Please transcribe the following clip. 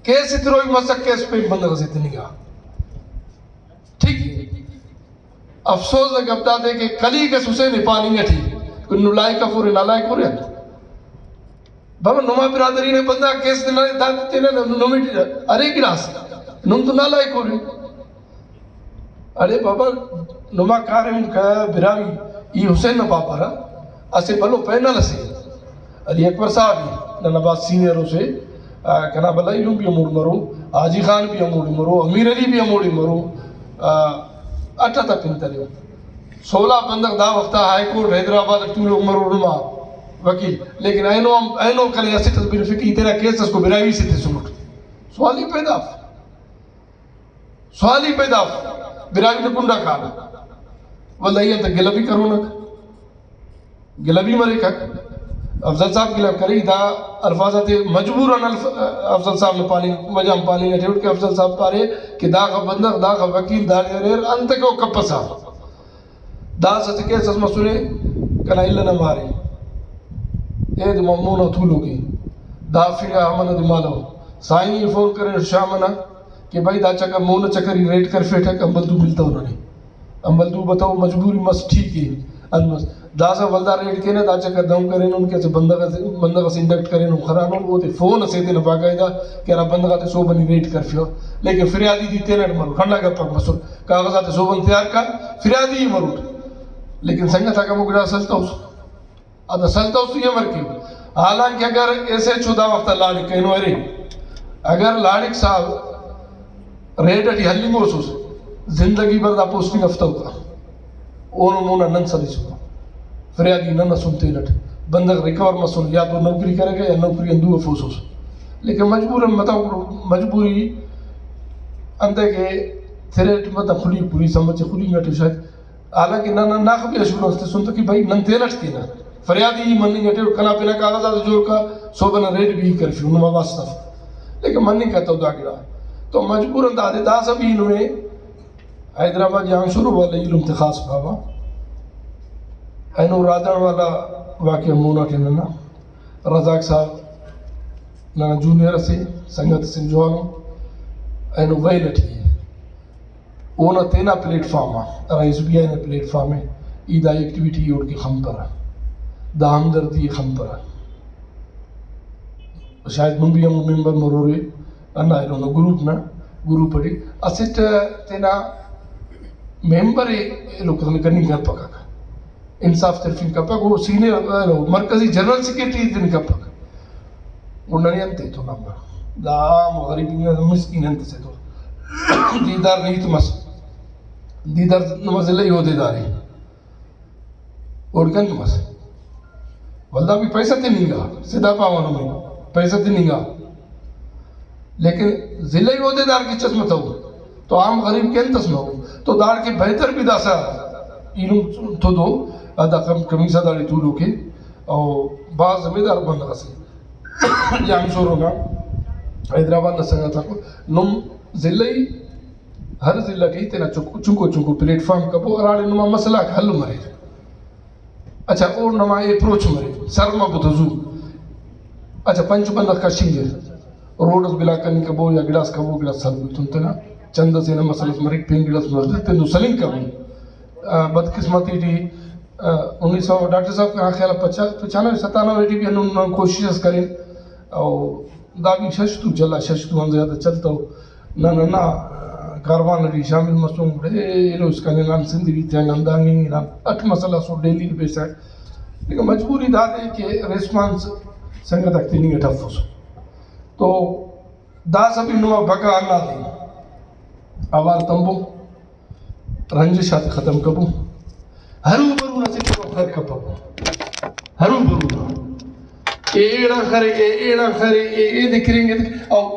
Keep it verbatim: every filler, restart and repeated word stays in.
کیس ءِ تروئی مسک، کیس پین بندغ ئسے تننگا۔ ٹھیک ءِ۔ افسوز نا گپ دادے کہ کلیگ اس حسین ءِ پاننگ اٹی، نو لائق افورے، نالائق افورے انت؟ بابا، نما برادری نا بندغ کیس تینا دا تینا نمے ارے گڑاس، نم تو نالائق افورے۔ اڑے بابا، نما کاریم کا براہوئی، ای حسین نا پاپرہ، اسہ بھلو پینل اسے۔ علی اکبر صاحب ای، ننا بھاز سینئر اسے، آ، کنا بھلا ایلم بھی ہموڑے مرو، حاجی خان بھی ہموڑے مرو، امیر علی بھی ہموڑے مرو، آ، اٹ آتا پن تریو۔ سولہ بندغ دا وخت آ ہائی کورٹ حیدرآباد اٹ تولوک مرور نما وکیل، لیکن اینو ہم، اینو کنے اسٹ اس بنفک ای تینا کیس اس کو براہوئی سے تسنٹ۔ سوال ای پیدا اف۔ سوال ای پیدا اف، براہوئی نا کنڈا کارہ، ولدا ای انت گلہ بھی کرونک، گلہ بھی مریکک۔ افضل صاحب گلہ کرے، دا الفاظ آتے مجبوراً الف-، افضل صاحب نے پاننگ، وجہ ہم پاننگ اٹی اٹ کہ افضل صاحب پارے کہ داخہ بندغ، داخہ وکیل داڑے اریر، انتکہ او کپسہ۔ داسہ اسہ کیس اس مسنے، کنا الہ نا مارے، اے دے مو-، مونا تولوک ءِ، دا ہرفنگا امن دے مالو۔ سائیں ءِ فون کرے شام ئنا کہ بھائی دا چکر، مونا چکر ای ریڈ کرفیٹک، امبل دو ملتو ننے، امبل دو بتو، مجبوری مس، ٹھیک ءِ، انت مس۔ داسہ ولدا ریڈ کینہ، دا چکر دہن کرینن کہ اسہ بندغ ئسے، بندغ ئسے انڈکٹ کرینن، خرانن، اوتے فون ئسے ایتنہ باقاعدہ کہ ہرا بندغ آتے سوبن ای ریڈ کرفیوہ، لیکن فریادی تے تینٹ مرو، ہندا گپک مسر۔ کاغذ آتے سوبن تیار کر، فریادی ہی مروٹ۔ لیکن سنگت آک ہمو گڑا سلتوس۔ ادا سلتوس تو یہ امر کیو۔ حالانکہ اگر ایس ایچ او دا وخت لاڑک اینو ارے، اگر لاڑک صاحب ریڈ اٹی ہلنگوسس، زندگی بھر دا پوسٹنگ افتوکا۔ اونو مونا نن سلیسن۔ فریادی نن اسن تینٹ۔ بندغ ریکور مسن، یا تو نوکری کرے گا یا نوکری آن دو افوسس۔ لیکن مجبوراً متو، مجبوری انتئے کہ تھریٹ متو خلی، پولیس ہم مچہ خلی نٹے شاید۔ حالانکہ نن ہنداخہ بھی ایشورنس تسن تہ کہ بھئی نن تینٹ کینہ، فریادی ای مننگ اٹی، اور کنا پنا کاغذ آتے جوڑ کا، صوبہ نا ریڈ بھی کرفیو، نما واسطہ اف۔ لیکن مننگ کتو دا گڑا۔ تو مجبوراً دادے داسہ بھی نمے حیدرآباد جامشورو والا ایلم تے خاص پاوہ۔ اینو رادان والا واقعہ مونا کہ ننا رزاق صاحب ننا جونیئر اسے، سنگت اسے جوانو، اینو ویل اٹی ءِ۔ اونا تینا پلیٹ فارم آ، ہرا ایس بی آئی نا پلیٹ فارم ءِ، ای دا ایکٹیویٹی اوڑکن خنپرہ، دا ہمدردی ءِ خنپرہ۔ شاید نم بھی ہمو ممبر مرورے، ہندا ایلو نا گروپ نا، گروپ اٹی اسٹ تینا ممبر ءِ ایلو کننگ کپک، انصاف ترفنگ کپک، او سینئر، ایلو مرکزی جنرل سیکرٹری تننگ کپک۔ گڑا ننے انت ایتون امر؟ دا عام غریب مسکین انت سے تو دیدار نہیں تو مس، دیدار نما ضلعی عہدیدار ءِ۔ اوڑکن تو مس۔ ولدا بھی پیسہ تننگا، سدھا پاوہ نمے پیسہ تننگا۔ لیکن ضلعی عہدیدار کہ چس متو، تو عام غریب کہ انت اس متو؟ تو داڑکن بہتر بھی داسہ ایلم تو دو، ادا کم-، کمیسہ داڑے تولوک ءِ، او بھاز زمیدار بندغ اسے۔ جامشورو نا، حیدرآباد نا سنگت آکو، نم ضلعی، ہر ضلع ٹی تینا چنکو، چنکو چنکو پلیٹ فارم کپو، ہراڑے نما مسئلہ آک حل مریر۔ اچھا، او نما اپروچ مریر، سر مبو تو زو۔ اچھا، پنچ بندغ کشنگیر، روڈ اس بلاک کننگ کبو یا گڑاس کبو، گڑاس سلبو ایتون تینا چند اسے نا مسئلہ اس مریک، پین گڑاس مریک، تیندو سلنگ کبو۔ آ، بدقسمتی ٹی، آ، انیس سو، ڈاکٹر صاحب کنا خیال آ پچا-، پچانوے ستانوے ٹی بھی ہندن نن کوشش اس کرین۔ او دا بھی شش تو چلا، شش تو ہم زیادہ چلتو۔ نن ہندا کاروان ٹی شامل مسن، گڑا ایلو اسکان ہنان سندھ ٹی تیان ہندانگ ہنان اٹ مسئلہ سو ڈیلی بیس آ۔ لیکن مجبوری دادے کہ ریسپانس سنگت آک تننگ اٹ افسو۔ تو داسہ بھی نما بقا ہندادے، اوار تمبو، رنجش آتے ختم کبو، ہرو برو نا اسہ خیر کپبو، ہرو برو نا۔ اے ایڑان خرے، اے ایڑان خرے، اے ایدے کرینگے، او